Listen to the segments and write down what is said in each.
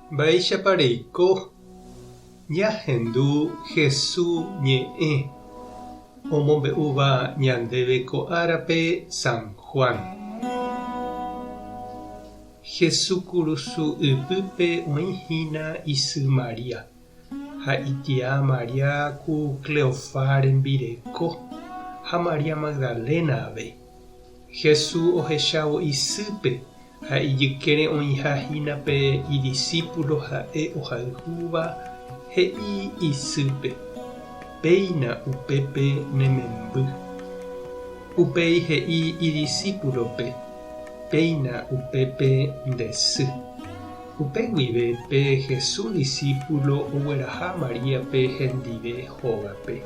Mba'éichapa reiko ñahendu Hesu ñe'ẽ omombe'úva ñandéve ko árape San Juan? Hesu kurusu ypýpe oĩ hína isy María ha itia María ku Cleofá rembireko ha María Magdalena avei. Hesu ohechávo isýpe Ha ijykére oĩha hína pe idisípulo ha'e ohayhúva, he'i isýpe, Péina upépe ne memby. Upéi he'i idisípulope, Péina upépe nde sy. Upe guive pe Jesús disípulo ogueraha Maríape hendive hógape.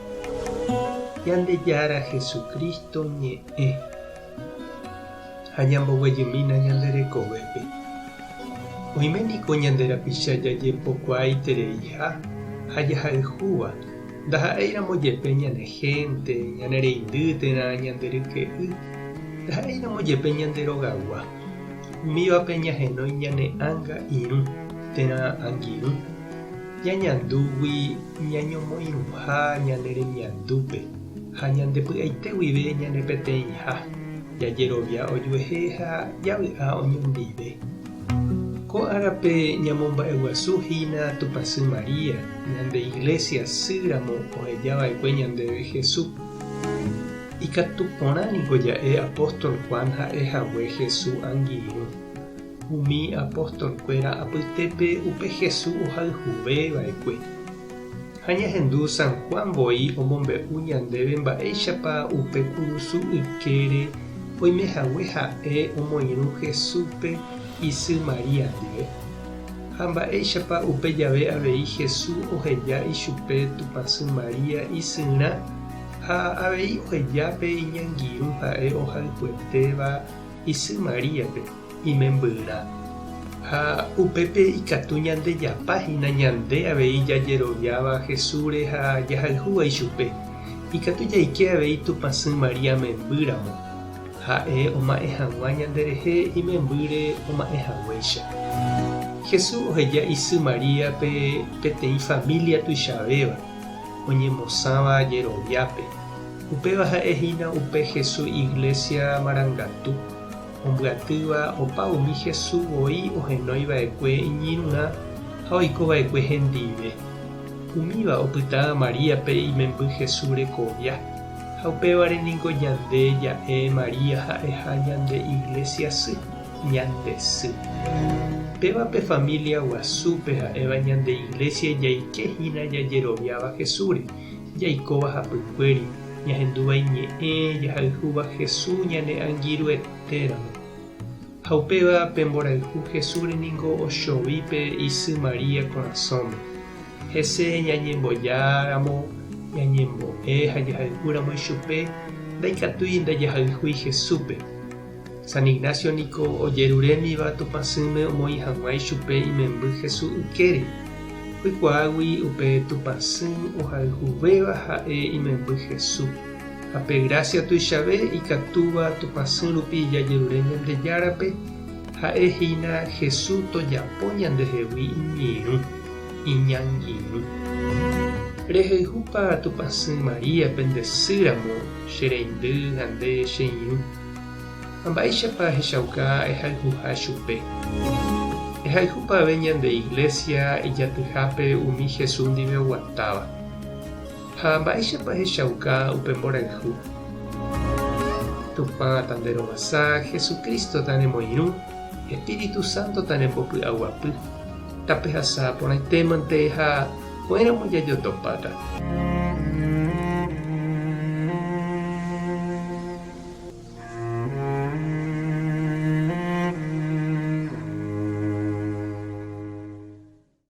Ñandejára Jesucristo ñe'ẽ. Ha ñamboguejymína ñande rekovépe. Oime niko ñande rapicha jajepokuaaitereiha ha jahayhúva, ndaha'éiramo jepe ñane hénte, ñane reindy térã ñande ryke'y, ndaha'éiramo jepe ñande rogagua. Umívape ñahenói ñane ánga irũ térã angirũ, ñañandúgui ñañomoirũha ñane remiandúpe ha ñande py'aite guive ñane peteĩha. Jajerovia ojuehe ha javy'a oñondive. Ko árape ñamomba'eguasu hína Tupãsy María, ñande Iglesia sy ramo oheja va'ekue ñandéve Hesu. Ikatu porã niko ja'e apóstol Juan ha'e hague Hesu angirũ. Umi apóstol kuéra apytépe upe Hesu ohayhuve va'ekue. Ha ñahendu San Juan voi omombe'u ñandéve mba'éichapa upe kurusu ykére oime hague ha'e omoirũ Jesúspe isy María ndive. Ha mba'éichapa upe jave avei Jesús oheja ichupe Tupãsy María isyrã ha avei oheja pe iñangirũ ha'e ohayhuetéva isy Maríape. imembyrã. Ha upépe ikatu ñandejapa hína ñande avei jajeroviáva Jesúsre ha jahayhúva ichupe. Ikatu jaike avei Tupãsy María memby ramo, ha'e oma'ẽ hag̃ua ñanderehe imembýre oma'ẽ haguéicha. Jesús oheja isy Maríape peteĩ família tuichavéva, oñemosãva jeroviápe. Upéva ha'e hína upe Jesús Iglésia marangatu. Ombyatýva opa umi Jesús voi ohenói va'ekue iñirũrã ha oiko va'ekue hendive. Umíva opyta Maríape imemby Jesús rekovia, ha upévare ningo ñande ja'e María ha'eha ñande Iglesia sy, ñande sy. Péva pe familia guasúpe ha'éva ñande Iglesia jaike hína jajeroviáva Jesúsre, jaikóva hapykuéri, ñahendúva iñe'ẽ, jahayhúva Hesu ñane angirũetéramo. Ha upéva pe mborayhu Hesúre ningo ochovi pe isy María korasõme. Hese ñañembojáramo, ñañembo'e ha jahayhúramo ichupe, ndaikatúi ndajahayhúi Hesúpe. San Ignacio niko ojerurémiva Tupãsýme omoĩ hag̃ua ichupe imemby Hesu ykére. Oikuaágui upe Tupãsy ohayhuvéva ha'e imemby Hesu. Ha pe grásia tuichave ikatúva Tupãsy rupi jajerure Ñandejárape, ha'e hína Hesu tojapo ñandehegui iñirũ, iñangirũ. Rehayhúpa Tupãsy Maríape nde sýramo, che reindy ha nde che irũ? Ha mba'éichapa ehechauka ehayhuha chupe? Ehayhúpa ave ñande Iglesia ijatyhápe umi Jesús ndive oguatáva? Ha mba'éichapa ehechauka upe mborayhu? Tupã tanderovasa, Jesucristo tanemoirũ, Espíritu Santo tanembopy'aguapy. Tapehasa porãitémante ha ko'ẽramo jajotopáta.